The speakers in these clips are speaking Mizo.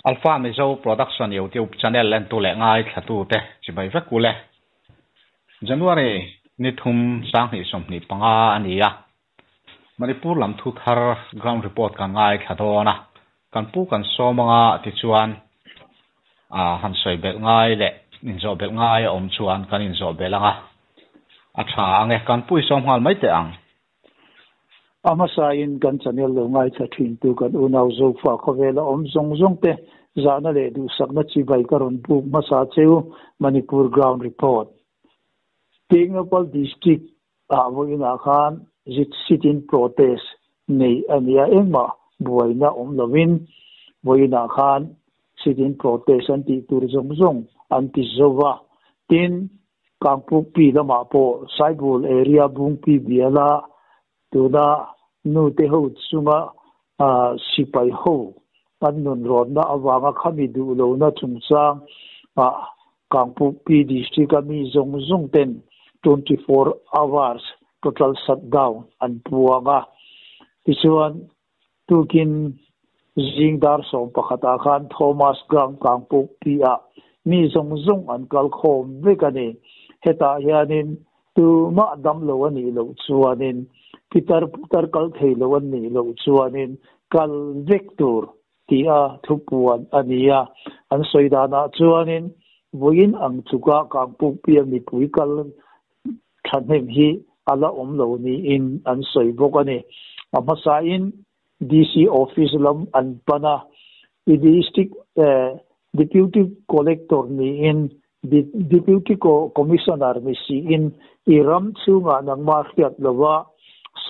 Alpha Mizo Production YouTube channel entu leh ngaithlatute chibai vek ule. January ni thum 2025 a ni a. Manipur lam thu thar ground report kan ngaithla dawn a. Kan pu kan sawm anga tichuan a han sawi belh ngai leh inzawh belh ngai a awm chuan kan inzawh belh anga a tha ange kan pu i sawm nghal mai teh ang. A hmasain kan channel lo ngaithla thin tu kan unau Zofa khawvela awm zawng zawng te zahna leh duhsakna chibai ka rawn buk hmasa cheu Manipur Ground Report. Tengnoupal District ah vawiinah khan sit-in protest neih a ni a, engmah buaina awm lovin vawiinah khan sit-in protest an tih tur zawng zawng an ti zo va. Tin, Kangpukpi lamah pawh Saibul area Bungpi biala tuna nute ho chunga sipai ho an nun rawnna avanga khami duh lohna chungchang ah Kangpukpi district a mi zawng zawng ten 24 hours total shutdown an puang a. Tichuan Tukin zing dar 11 ah khan Thomas Ground Kangpukpi ah mi zawng zawng an kal khawm vek a ni. Hetah hianin tumah dam lo a nih loh chuanin pitar putar kal thei lo an nih loh chuanin kal vek tur tia thupuan a ni a. An sawi danah chuanin vawiin ang chukah Kangpukpi a mipui kal thahnem hi a la awm lo niin an sawi bawk a ni. A hmasain DC office lam an pan a, i District Deputy Collector niin Deputy Commissioner ni siin i ram chhungah nangmah hriat lova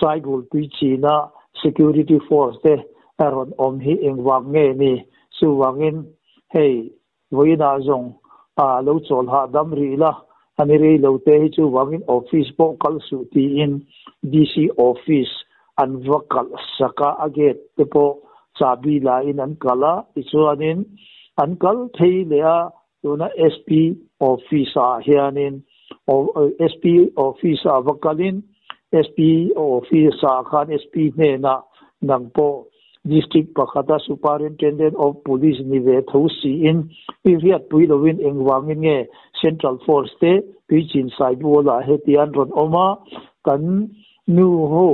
Saibul Tuichina Security Force te a rawn awm hi engvang nge ni? Chuvangin hei Vawiinah zawng a lo chawl hahdam rih la, a ni rei lo te hi chuvangin office pawh kal suh tiin DC office an va kalh sak a, a gate te pawh chahbi lain an kalh a, tichuanin an kal thei leh a, tuna SP office ah hianin SP office ah va kalin SP office ah khan SP hnenah nang pawh District pakhata Superintendent of Police ni ve tho siin i hriatpui lovin engvangin nge Central Force te Tuichin Saibualah heti an rawn awm a, kan nu ho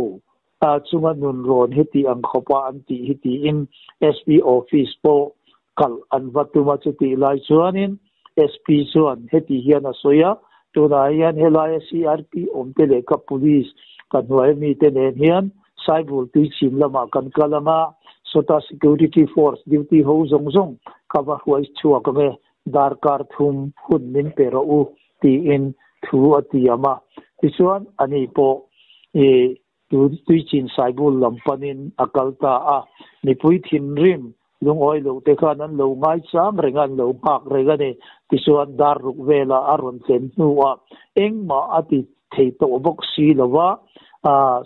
chunga nun rawn heti ang khawpa an tih hi tiin SP Office pawh kalh an va tum a, chutih lai chuanin SP chuan heti hian a sawi a, tunah hian helaia CRP awmte leh ka Police ka hnuaia mite nen hian Saibul tuichhim lamah kan kal ang a, sawta Security Force duty ho zawng zawng ka va hruai chhuak ang e, darkar thum hun min pe rawh u tiin thu a tiam a. Tichuan, ani pawh i tuichin Saibul lam panin a kal ta a, mipui thinrim lungawi loh te khan an lo ngaichang reng a, an lo nghak reng a ni. Tichuan, dar ruk velah a rawn thlen hnuah engmah a ti thei tawh bawk si lo va,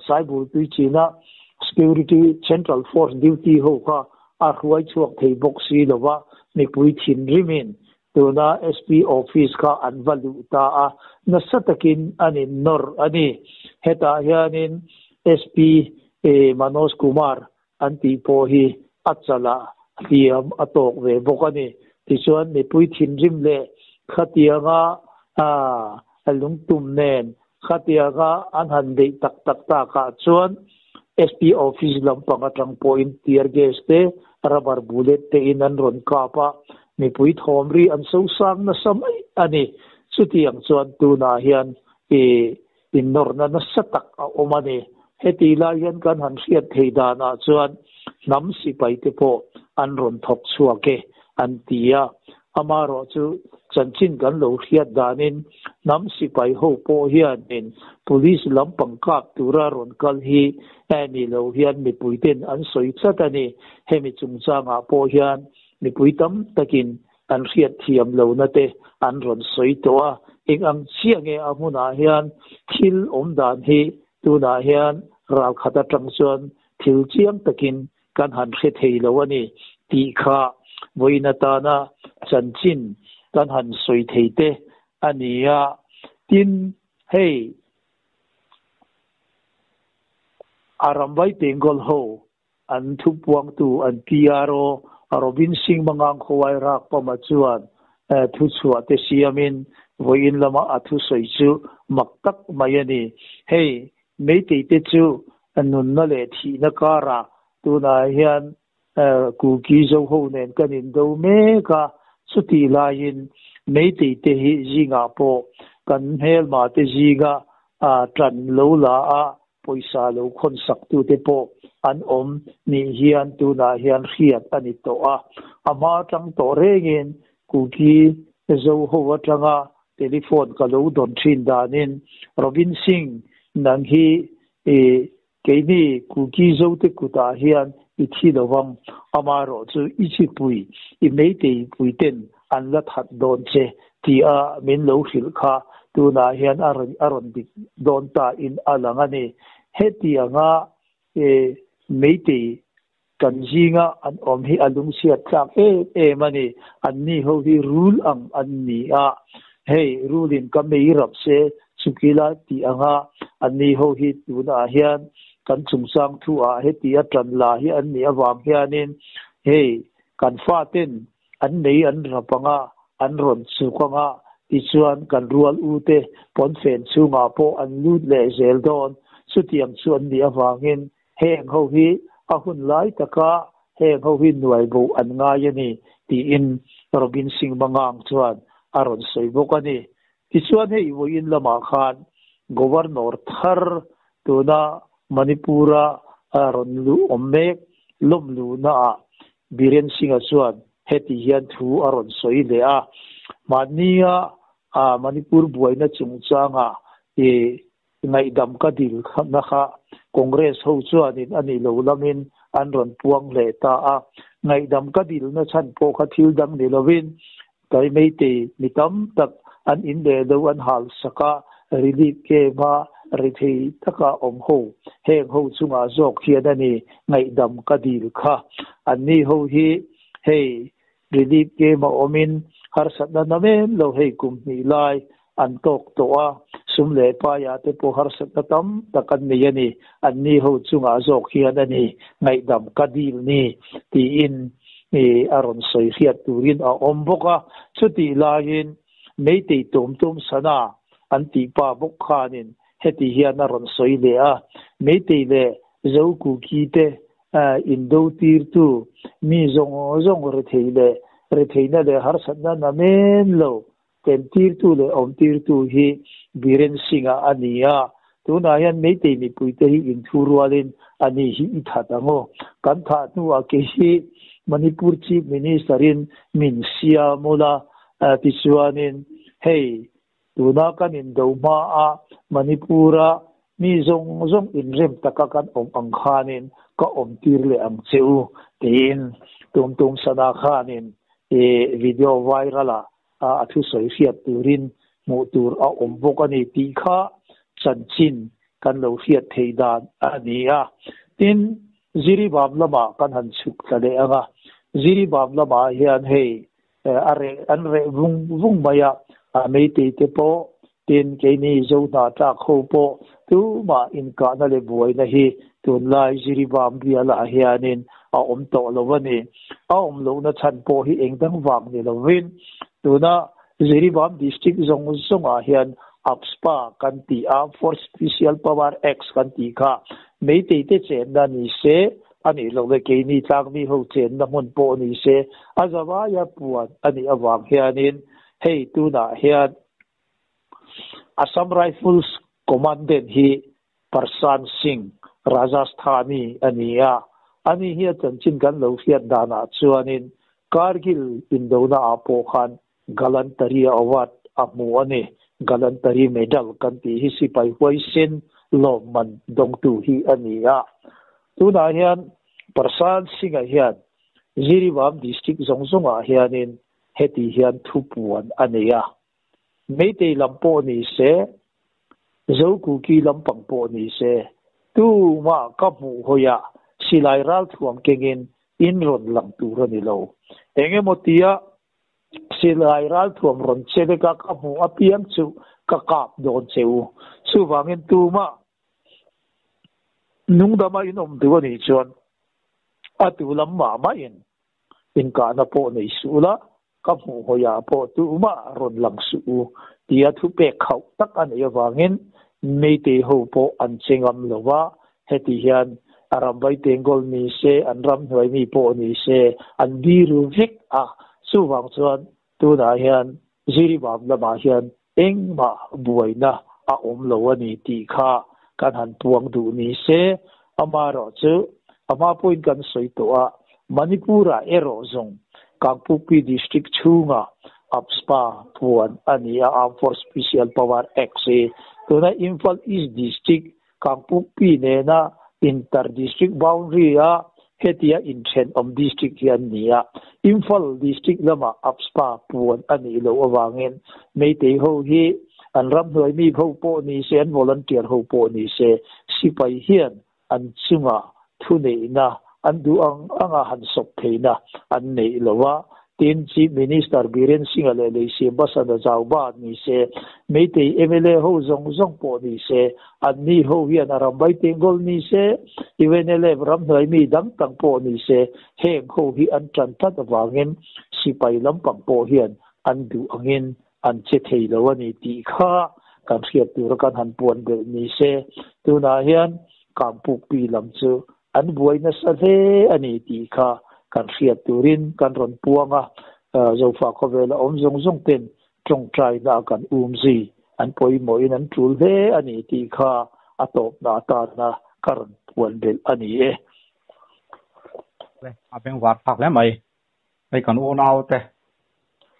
Saibul Tuichina Security Central Force duty ho kha a hruai chhuak thei bawk si lo va, mipui thinrimin tuna SP office kha an va luh ta a, nasa takin an innawr a ni. Hetah hianin SP Manoj Kumar an tih pawh hi a chalah hliam a tawk ve bawk a ni. Tichuan mipui thinrim leh khatianga a lungtum nen khatianga an han beih tak tak takah chuan SP office lampang atang pawhin tear gas te, rubber bullet te in an rawn kap a, mipui thawm ri an sosang nasa mai a ni. Chutiang chuan tunah hian i Innawrna nasa tak a awm a ni. Heti lai hian kan han hriat thei danah chuan hnam sipaite pawh an rawn thawk chhuak e an ti a. Amaherawh chu chanchin kan lo hriat danin hnam sipai ho pawh hianin police lampang kap tura rawn kal hi ni lo hian mipuiten an sawi tlat a ni. Hemi chungchangah pawh hian mipui tam takin an hriat thiam lohna te an rawn sawi tawh a, eng ang chiah nge a hmunah hian thil awm dan hi tunah hian ralkhat atang chuan thil chiang takin kan han hre thei lo a ni tih kha vawiin atana chanchin kan han sawi thei te a ni a. Tin, hei a ramvai Bengal ho an thupuangtu an PRO Robin Singh Mangang Khawai Rak Pama chuan thu chhuah te siamin vawiin lama a thusawi chu mak tak mai a ni. Hei Meitei te chu nunna leh thihna karah tunah hian Kuki Zoho nen kan indo mek a, chutih laiin Meitei te hi zingah pawh kan hmelma te zinga tan lo la a, pawisa lo khawn sak tute pawh an awm nih hian tunah hian hriat a ni tawh a. A hma atang tawh rengin Kuki Zoho atanga telephone ka lo dawn thin danin Robin Singh nang hi i keini Kuki Zote kutah hian i thi lovang, amaherawhchu i chipui i meitei puiten an la that dawn che tia min lo hrilh kha tunah hian a a rawn dik dawn ta in a lang a ni. Hetianga meitei kan zinga an awm hi a lungchhiat tlak em em a ni. Anni ho hi rul ang an ni a, hei rulin ka mei rap se chukila tih anga anni ho hi tunah hian kan chungchang thu ah heti a tan la hi an nih avang hianin hei kan faten An mei an rap ang a, an rawn chuk ang a, tichuan kan rual u te pawnfen chhungah pawh an lut leh zel dawn. Chutiang chu an nih avangin heng ho hi a hun lai taka heng ho hi nuai bo an ngai a ni, tiin Robin Singh Mangang chuan a rawn sawi bawk a ni. Tichuan hei vawiin lamah khan Governor thar tuna Manipur-a rawn luh awm mek lawm luhnaah Biren Singh-a chuan heti hian thu a rawn sawi leh a, Mahnia Manipur buaina chungchanga i ngaihdam ka dil na kha Congress ho chuanin a nih lo lamin an rawn puang leh ta a. Ngaihdam ka dilna chhan pawh kha thil dang ni lovin Kai Meitei mi tam tak an in leh lo an hal sak a, relief camp a rethei taka awm ho, heng ho chungah zawk hian a ni ngaihdam ka dil kha. Anni ho hi hei relief camp a awmin harsatna na mem lo hei kum hnih lai an tawk tawh a, sum leh paiah te pawh harsatna tam tak an nei a ni, anni ho chungah zawk hian a ni ngaihdam ka dil ni tiin a rawn sawi hriat turin a awm bawk a. Chutih laiin Meitei tum tum sana an tih pa bawk khanin heti hian a rawn sawi leh a, Meitei leh Zokuki te indo tirtu mi zawng zawng rethei leh retheihna leh harsatna namen lo Tentirtu leh awmtirtu hi Biren Singh-a a ni a, tunah hian Meitei mipuite hi inthu rualin a ni hi i that ang aw. Kan thah hnuah kei hi Manipur Chief Minister-in min siam ula, tichuanin hei tuna kan indo hmaa Manipur-a mi zawng zawng inrem taka kan awm ang khanin ka awmtir leh ang che u tiin tum tum sana khanin i video viral-ah a thusawi hriat turin hmuh tur a awm bawk a ni tih kha chanchin kan lo hriat theih dan a ni a. Tin, Jiribam lamah kan han chhuk thla leh ang a, Jiribam lamah hian hei a reh an reh vung vung mai a, a meitei te pawh tin keini Zohna tlak ho pawh tumah inkahna leh buaina hi tunlai Jiribam bialah hianin a awm tawh lo a ni. A awm lohna chhan pawh hi eng dang vang ni lovin tuna Jiribam District zawng zawngah hian AFSPA kan tih a, Force Special Power Acts kan tih kha Meitei te chenna ni se, a nih loh leh keini tlangmi ho chenna hmun pawh ni se, a zavaia puan a nih avang hianin hei tunah hian Assam Rifles Commandant hi Prashant Singh Rajasthani a ni a, ani hi a chanchin kan lo hriat danah chuanin Kargil indona ah pawh khan Galantary Award a hmu a ni. Galantary Medal kan tih hi sipai huaisen lawmman dawngtu hi a ni a. Tunah hian Prashant Singh-a hian Jiribam District zawng zawngah hianin heti hian thupuan a nei a. Meitei lam pawh ni se, Zokuki lampang pawh ni se, tumah ka hmuh hawiah silai ralthuam kengin in rawn lang tur a ni lo. Eng emaw tia silai ralthuam rawn che veka ka hmuh apiang chu ka kap dawn che u. Chuvangin tumah nungdama in awm duh a nih chuan a tu lam mah mahin. Inkahna pawh nei suh ula, ka hmuh hawiah pawh tumah rawn lang suh u, tia thupek khauh tak a neih avangin Meitei ho pawh an che ngam lo va, heti hian a ram vai tengkawl ni se, an ramhnuai mi pawh ni se, an biru vek a. Chuvang chuan tunah hian Jiribam lamah hian engmah buaina a awm lo a ni tih kha kan han puang duh ni se, amaherawhchu a hma pawhin kan sawi tawh a, Manipur-ah erawh zawng Kangpukpi District chhunga AFSPA puan a ni a, Armed Force Special Power Act hi tuna Imphal East District Kangpukpi nena inter-district boundary-a hetia inthenawm district hi an ni a. Imphal district lamah AFSPA puan a nih loh avangin Meitei ho hi an ramhnuai mi ho pawh ni se, an volunteer ho pawh ni se, sipai hian an chunga thuneihna an duh ang anga han sawp theihna an neih lo a. Tin, Chief Minister Biren Singh-a leh Leisiam Basana Zauba ni se, Meitei mla ho zawng zawng pawh ni se, anni ho hian a ram vai tengkawl ni se, UNLF ramhnuai mi dang dang pawh ni se, heng ho hi an tan tlat avangin sipai lampang pawh hian an duh angin an che thei lo a ni tih kha kan hriat tura kan han puan belh ni se. Tunah hian Kangpukpi lam chu an buai nasa hle a ni tih kha kan hriat turin kan rawn puang a, Zofa khawvela awm zawng zawng ten tawngtaina a kan um zui an pawimawhin an tul hle a ni tih kha a tawpna atana ka rawn puan belh a ni e. A bengvar thlak hle mai. Hei kan unaute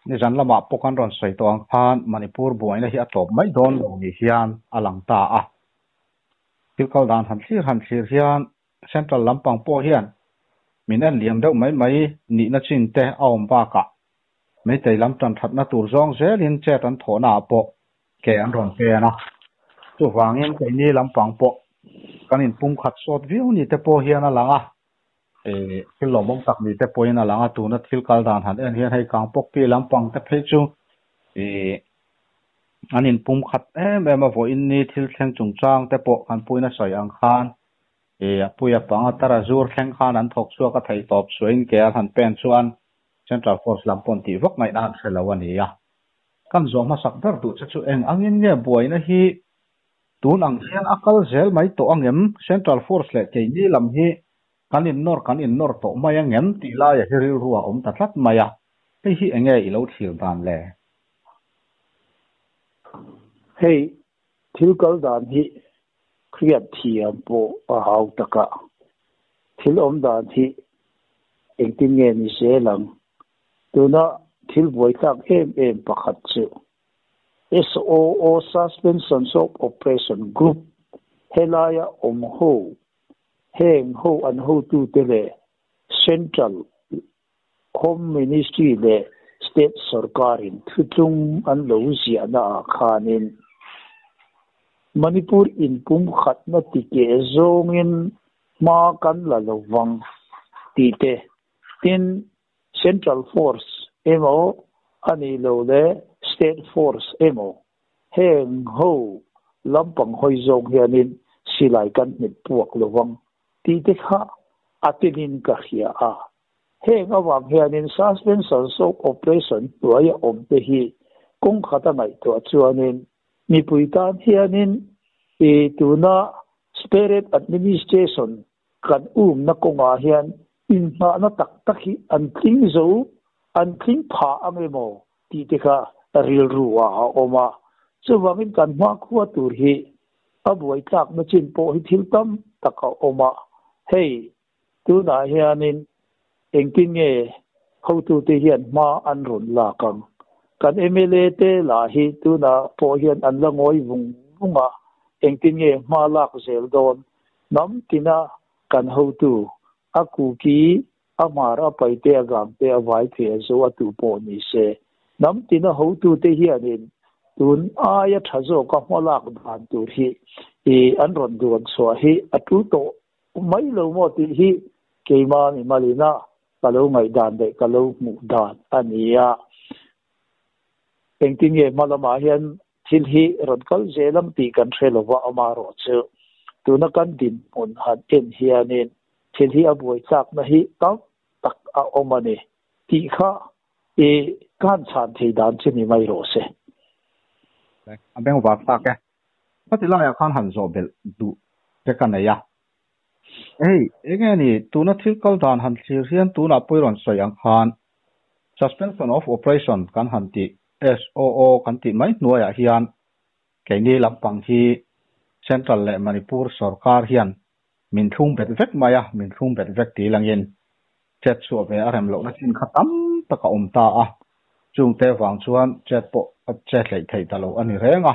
nizan lamah pawh kan rawn sawi tawh ang khan Manipur buaina hi a tawp mai dawn lo ni hian a lang ta a. Thil kal dan han thlir han thlir hian Central lampang pawh hian min en liam deuh mai mai nihna chin te a awm bakah Meitei lam tan thatna tur zawng zelin chet an thawhna ah pawh ke an rawn pen a. Chuvangin keini lampang pawh kan inpumkhat sawt viau ni te pawh hian a lang a. Thil lawmawm tak ni te pawhin a lang a, tuna thil kal dan han en hian hei Kangpawkpi lampang te phei chu ih an inpum khat em em a, vawiin ni thil thleng chungchang te pawh kan puiin a sawi ang khan ih a puia pang a tara zur thleng khan an thawk chhuak a theih tawp suahin ke an han pen chuan Central Force lam paw'n tih vak ngaihna an hre lo a ni a. Kan zawh hmasak ber duh che chu eng angin nge buaina hi Tun ang hian a kal zel mai tawh angem? Central Force leh keini lam hi kan innawr kan innawr tawh mai angem tih laia hi rilru a awm ta tlat mai a, hei hi enge i lo thlir dan le? Hei thil kal dan hi hriat thiam pawh a hau tak a, thil awm dan hi engtin nge ni zel ang? Tuna thil buaithlak em em pakhat chu SOO Suspension of Operation Group helaia awm ho, heng ho an hotute leh Central Home Ministry leh State sawrkarin thutlung an lo ziahna ah khanin Manipur inpumkhatna tikeh zawngin hma kan la lovang tih te, tin Central Force emaw a nih loh leh State Force emaw heng ho lampang hawi zawng hianin silai kan hmet puak lo vang tih te kha a telin ka hria a. Heng avang hianin Suspension Soap Operation hnuaia awm te hi kawng khata ngaihtuah chuanin mipui tan hianin i tuna Separate Administration Kan umna kawngah hian inhnahna tak tak hi an tling zo, an tling phah ang emaw tih te kha rilru ah a awm a. Chuvangin kan hmakhua tur hi a buaitlakna chin pawh hi thil tam tak a awm a. Hei, tunah hianin engtin nge hotute hian hma an rawn lak ang? Kan mla te lah hi tunah pawh hian an la ngawi vung vung a, engtin nge hma lak zel dawn? Hnam tina kan hotu, a kuki, a hmar, a paite, a gangte, a vai phei, a zo, a tu pawh ni se. Hnam tina hotute hianin tun aia tha zawka hmalak dan tur hi i an rawn duan chhuah hi a tul tawh mai lo maw tih hi keima mimalina ka lo ngaihdan leh ka lo hmuh dan a ni a. Engtin nge hma lamah hian thil hi rawn kal zel ang tih kan hre lo va, amaherawh chu tuna kan dinhmun han en hianin thil hi a buaitlakna hi tam tak a awm a ni. Tih kha i ka han chhan thei dan chu ni mai rawh se. A bengvar tak e. Khati laiah khan han zawh belh duh te ka nei a. Hei, enge ni, tuna thil kal dan han thlir hian tunah pawh i rawn sawi ang khan Suspension of Operation kan han tih, SOO kan tih mai hnuaiah hian keini lampang hi Central leh Manipur sorkar hian min thlung bet vek mai a, min thlung bet vek ti langin chet chhuah ve a rem lohna chin kha tam tak a awm ta a, chungte vang chuan chet pawh a che hleih theih ta lo a ni reng a.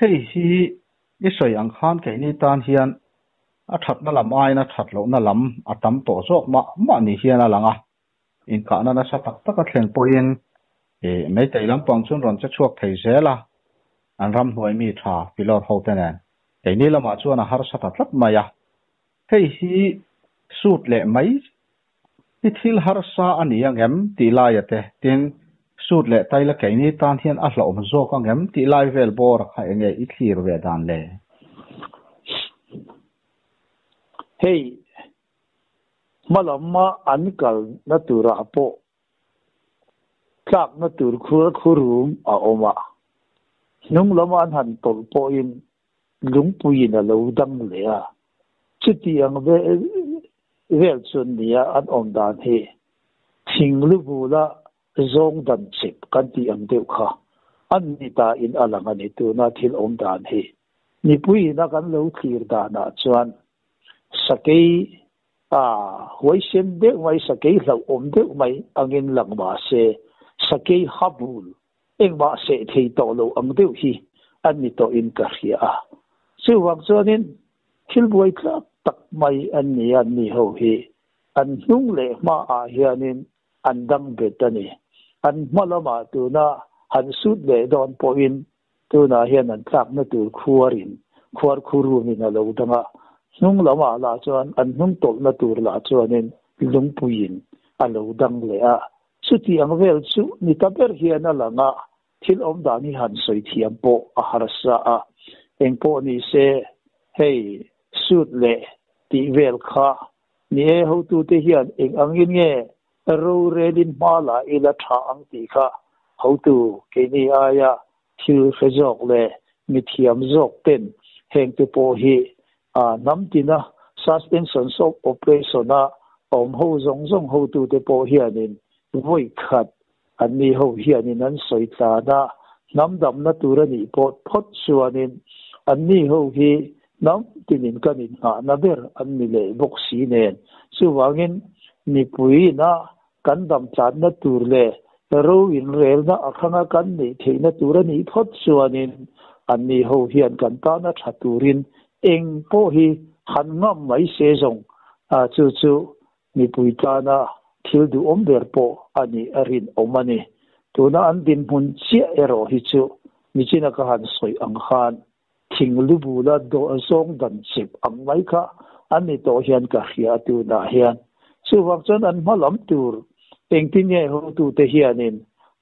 Hei hi i sawi ang khan keini tan hian a thatna lam aiin a that lohna lam a tam tawh zawk mah mah ni hian a lang a, inkahna nasa tak tak a thlen pawhin ih Meitei lampang chuan rawn che chhuak thei zel a, an ramhnuai mi tha filawr hote nen keini lamah chuan a harsa ta tlat mai a. Hei hi sut leh mai hi thil harsa a ni angem tih laia te, tin, sut leh taila keini tan hian a hlauhawm zawk angem tih lai vel bawr a kha enge i thlir ve dan le? Hei, hmalama an kalna turah pawh tlakna tur khur khurum a awm a, hnung lama an han tawlh pawhin lungpuiin a lo dang leh a, chuti ang vel chuan nia an awm dan hi thing lu bula zawng dan chep kan tih ang deuh kha an ni ta in a lang a ni tuna thil awm dan hi. Mipuiin a kan lo thlir danah chuan sakei a huaisen deuh mai, sakei hlauhawm deuh mai angin lang mah se sakei ha bul Engmah seh thei tawh lo ang deuh hi an ni tawhin ka hria a. Chuvang chuanin thil buai tlak tak mai an ni a, an ni ho hi an hnung leh hmaah hianin an dang bet a ni. An hma lamah tuna han sut leh dawn pawhin tunah hian an tlakna tur khuarin khuar khurumin a lo dang a, hnung lamah lah chuan an hnung tawlhna tur lah chuanin lungpuiin a lo dang leh a. Chuti ang vel chu ni ta ber hian a lang a, thil awm dan hi han sawi thiam pawh a harsa a. Eng pawh ni se, hei suit leh tih vel kha ni e, hotute hian eng angin nge rorelin hma la ila tha ang tih kha hotu keini aia thil hre zawk leh mithiam zawk ten hengte pawh hi hnam tina suspension of operation a awm ho zawng zawng hotute pawh hianin vawi khat an ni ho hianin an sawi tlan a, hnam damna tur a nih pawh phawt chuanin an ni ho hi hnam tinin kan innghahna ber an ni leh bawk si nen. Chuvangin mipuiina kan dam tlanna tur leh ro inrelna a hranga kan neih theihna tur a nih phawt chuanin anni ho hian kan tana tha turin eng pawh hi han ngam mai se zawng chu chu mipui tana thil duhawm ber pawh a nih a rinawm a ni. Tuna an dinhmun chiah erawh hi chu nichina ka han sawi ang khan Thing lu bula dawh zawng dan chep ang mai kha an ni tawh hian ka hria a tunah hian. Chuvang chuan an hma lam tur engtin nge hotute hianin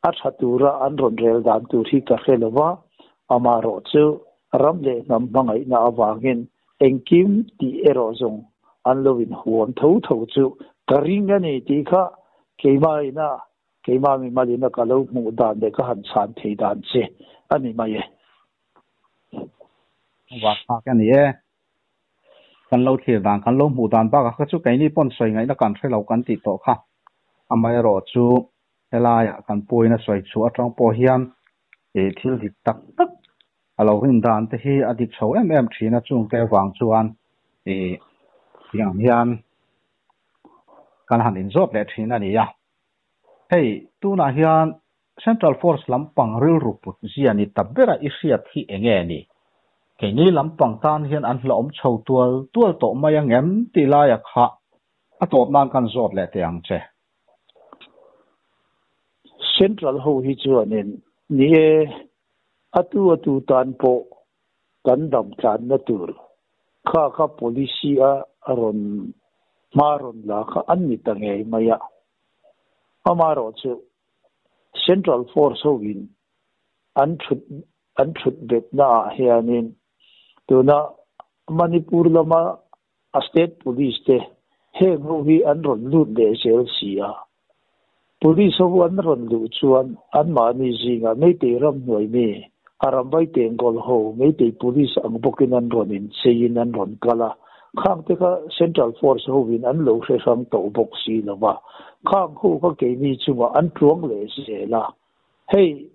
a tha tura an rawn rel dan tur hi ka hre lo va, amaherawh chu ram leh hnam hmangaihna avangin engkim tih erawh zawng an lo inhuam tho tho chu ka ring a ni tih kha keimah ina keimah mimalina ka lo hmuh dan leh ka han chhan thei dan che a ni mai e. Vak phak a ni e. Kan lo thlir dan, kan lo hmuh dan bakah kha chu keini pawn sawi ngaihna kan hre lo kan tih tawh kha. Amaherawh chu helaiah kan puaina sawi chhuah atang pawh hian ih thil dik tak tak a lo rin dan te hi a dik chho em em thin a, chungte avang chuan ih tiang hian kan han inzawt leh thin a ni a. Hei tunah hian Central Force lampang rilru put zia ni ta bera i hriat hi enge ni? Keini lampang tan hian an hlauhawm chho tual tual tawh mai angem tih laia kha a tawp nan kan zawt leh teh ang che. Central ho hi chuanin ni e, a tu a tu tan pawh kan dam tlanna tur kha kha policy a rawn hma rawn la kha an ni ta ngei mai a. Amaherawh chu Central Force ho in an thut an thut betna ah hianin tuna Manipur lama a State Police te heng ho hi an rawn lut leh zel si a. Police ho an rawn luh chuan anmahni zingah Meitei ramhnuai mi, Arambai Tengkawl ho Meitei Police ang bawkin an rawn incheiin an rawn kal a, khangte kha Central Force hovin an lo hre hrang tawh bawk si lo va, khang ho kha keini chungah an tluang leh zel a. Hei,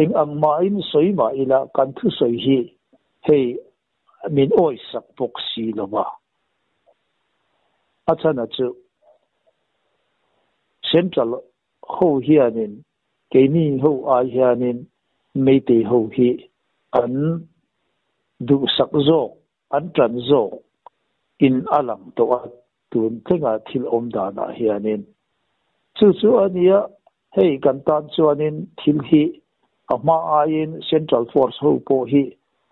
eng ang mahin sawi mah ila kan thusawi hi hei min awisak bawk si lo va. A chhan a chu Central ho hianin keini ho ai hianin Meitei ho hi an duhsak zawk, an tan zawk in a lang tawh a tun thlengah thil awm danah hianin. Chu chu a nia Hei kan tan chuanin thil hi a hma aiin Central Force ho pawh hi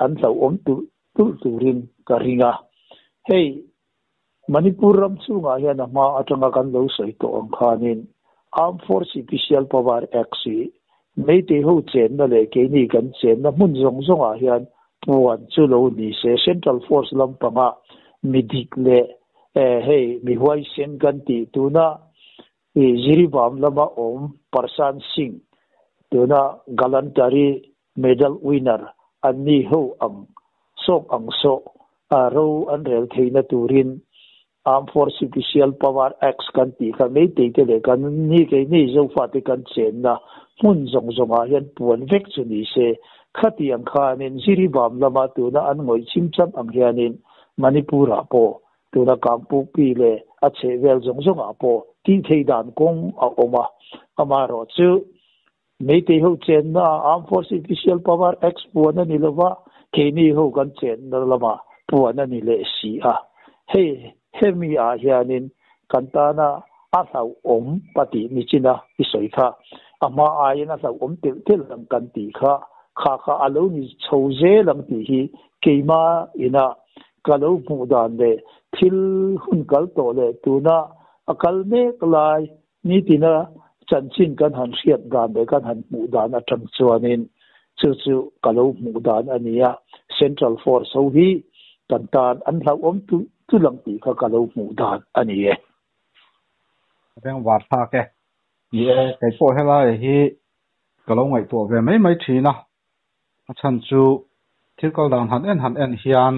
an hlauhawm tulh tulh turin ka ring a. Hei Manipur ram chhungah hian a hma atanga kan lo sawi tawh ang khanin Armed Force Special Power Act hi Meitei ho chenna leh keini kan chenna hmun zawng zawngah hian puan chu lo ni se Central Force lampanga mi dik leh hei mi huaisen kan tih tuna I Jiribam lama awm Parsan Singh, tuna Galantari Medal winner an ni ho ang sawk ang sawh a ro an rel theihna turin Armed Force Special Power Acts kan tih kha Meitei te leh kan ni keini Zofate kan chenna hmun zawng zawngah hian puan vek chu ni se. Khatiang khanin Jiribam lama tuna an ngawih chimcham ang hianin Manipur-ah pawh Tuna Kangpukpi leh a chhehvel zawng zawngah pawh tih theih dan kawng a awm a, amaherawh chu Meitei ho chenna Armed Force Special Power Acts puan a ni lova, keini ho kan chenna lamah puan a ni leh si a. Hei hemi ah hianin kan tana a hlauhawm ka tih nichina i sawi kha, a hma aiin a hlauhawm telh telh ang kan tih kha, kha kha a lo ni chho zel ang tih hi keimah ina Ka lo hmuh dan leh thil hun kal tawh leh tuna a kal mek lai nitina chanchin kan han hriat dan leh kan han hmuh dan atang chuanin chu chu ka lo hmuh dan a ni a, Central Force ho hi kan tan an hlauhawm tulh tulh ang tih kha ka lo hmuh dan a ni e. Veng var thlak e. Ni e, kei pawh helai hi ka lo ngaihtuah ve mai mai thin a. A chhan chu thil kal dan han en han en hian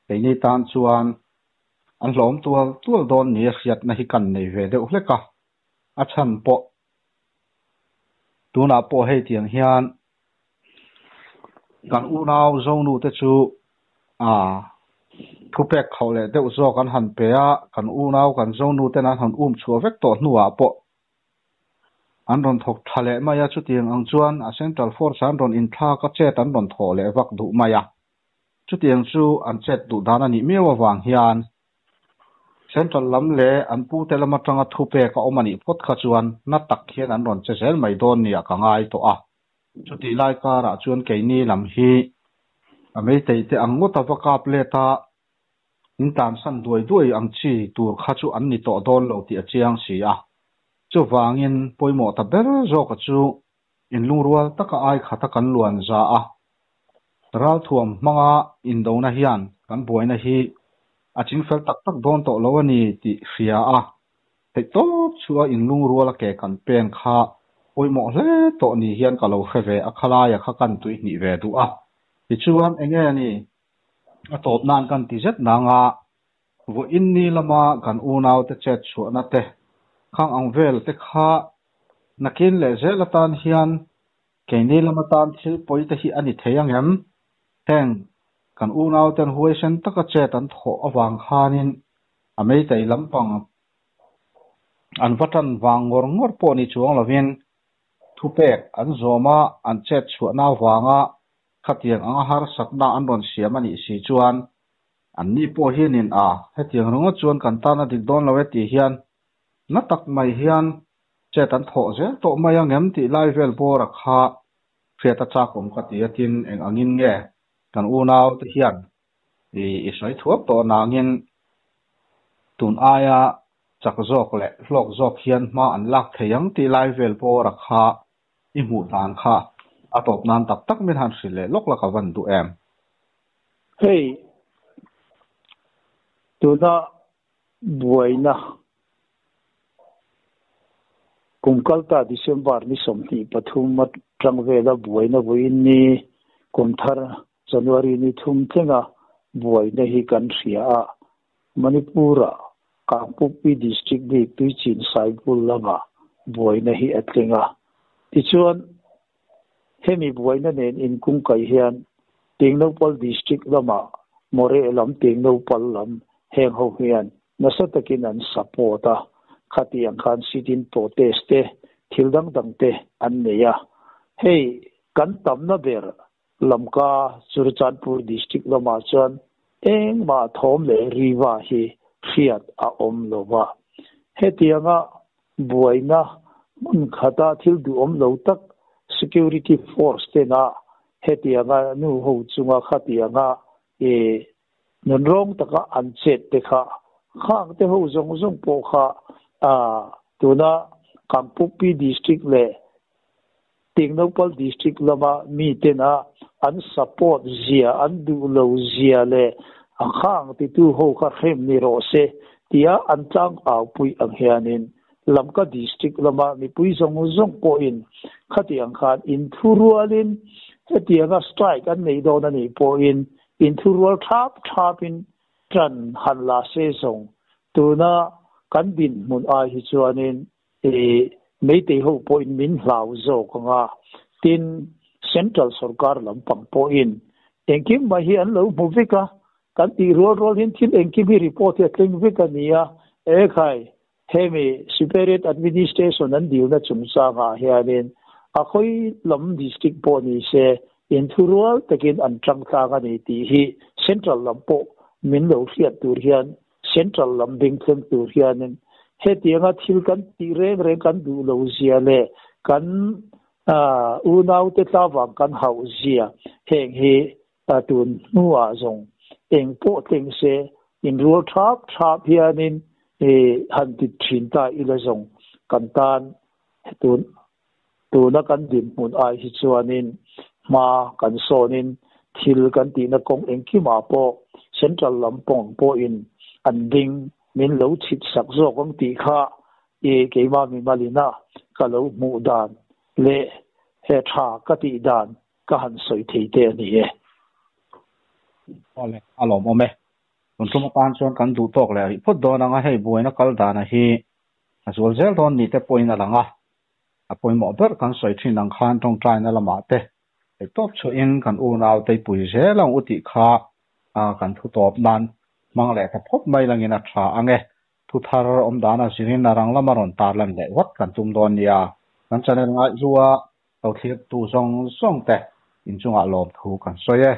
keini tan chuan an hlawm tual tual dawn ni a hriatna hi kan nei ve deuh hlek a. A chhan pawh tunah pawh hei tiang hian kan unau Zonu te chu ah thupek khauh leh deuh zawk an han pe a, kan unau kan Zonu ten an han um chhuah vek tawh hnuah pawh An rawn thawk tha leh mai a, chutiang ang chuan a Central Force an rawn inthlak a, chet an rawn thawh leh vak duh mai a. Chutiang chu an chet duh dan a nih miau avang hian Central lam leh an pute lam atanga thupek a awm a nih phawt kha chuan na tak hian an rawn che zel mai dawn nia ka ngai tawh a. Chutih lai karah chuan keini lam hi a meitei te ang ngawt a va kap let a, In tansan duai duai ang chi tur kha chu an ni tawh dawn lo tih a chiang si a. Chuvangin pawimawh ta ber zawka chu inlungrual taka ai khata kan luan za a. Ralthuam hmanga indona hian kan buaina hi a chingfel tak tak dawn tawh lo a ni tih hria a. Theihtawp chu a inlungrual a ke kan pen kha pawimawh hle tawh ni hian ka lo hre ve a, khalaia kha kan tuihnih ve duh a. Tichuan enge ni A tawp nan kan ti zet nang a, vawiin ni lama kan unaute chet chhuahna te, khang ang vel te kha nakin leh zel atan hian keini lam atan thil pawi te hi a ni thei ang em? Heng kan unauten huaisen taka chet an thawh avang khanin a meitei lampang an va tan vang ngawr ngawr pawh ni chuang lovin thupek an zawm a, an chet chhuahna avanga Khatiang anga harsatna an rawn siam a nih si chuan an ni pawh hianin a, hetiang ringawt chuan kan tan a dik dawn lo e tih hian na tak mai hian chet an thawh zel tawh mai ang em tih lai vel bawra kha hriat a chak awm ka ti a, tin eng angin nge kan unau te hian i sawi thuak tawh nangin tun aia chak zawk leh hlawk zawk hian hma an lak thei ang tih lai vel bawra kha I hmuh dan kha a tawp nan tak tak min han hrilh leh lawk la ka van duh em? Hei, tuna buaina Kum kalta December ni 23 atang vela buaina vawiin ni kum thar January ni thum thlenga buaina hi kan hria a. Manipur-a Kangpokpi District bik Tuichin Saibul lama buaina hi a thleng a. Tichuan, hemi buaina nen inkungkaih hian Tengnoupal District lama Moreh lam Tengnoupal lam heng ho hian nasa takin an support a, khatiang khan sit-in protest te thil dang dang te an nei a. Hei kan tamna ber Lamka Churachandpur District lamah chuan engmah thawm leh riva hi hriat a awm lo va. Hetianga buaina hmun khata thil duhawm lo tak security force tena hetianga nu ho chunga khatianga i nunrawng taka an chet te kha khang te ho zawng zawng pawh kha tuna Kangpokpi District leh Tengnoupal District lama mi tena an support zia, an duh lo zia leh a khang titu ho kha hrem ni rawh se tia an tlang au pui ang hianin Lamka District lama mipui zawng zawng pawhin khatiang khan inthurualin hetianga strike an neih dawn a nih pawhin inthurual thap thapin tan han la se zawng tuna kan dinhmun ai hi chuanin I Meitei ho pawhin min hlau zawk ang a, tin Central sorkar lampang pawhin engkim mai hi an lo hmu vek a, kan tih rual rual hian thil engkim hi report hi a thleng vek a ni a, ekhai hemi Separate Administration an dilna chungchangah hianin a khawi lam district pawh ni se inthurual takin an tangtlang a ni tih hi Central lam pawh min lo hriat tur hian Central lam beng thleng tur hianin hetianga thil kan tih reng reng kan duh lo zia leh kan unaute tlavang kan hauh zia heng hi tun hnuah zawng eng pawh thleng se inrual thap thap hianin han ti thin ta ila zawng kan tan tun Tuna kan dinhmun ai hi chuanin hma kan sawnin thil kan tihna kawng engkimah pawh Central lam pawng pawhin an ding min lo chhit sak zawk ang tih kha i keimah mimalina ka lo hmuh dan leh he tha ka tih dan ka han sawi thei te a ni e. Awle, a lawmawm e. Tun tum atan chuan kan duh tawk leh rih phawt dawn ang a, hei buaina kal dana hi a zual zel dawn ni te pawhin a lang a. A pawimawh ber kan sawi thin ang khan tawngtaina lamah te theih tawp chhuahin kan unau te pui zel ang u tih kha kan thu tawp nan hmang leh ta phawt mai langin a tha ang e. Thu thar awm dana zirin a rang lama rawn tarlan leh vat kan tum dawn nia. Kan channel ngaihzua lo thlirtu zawng zawng te inchungah lawmthu kan sawi e.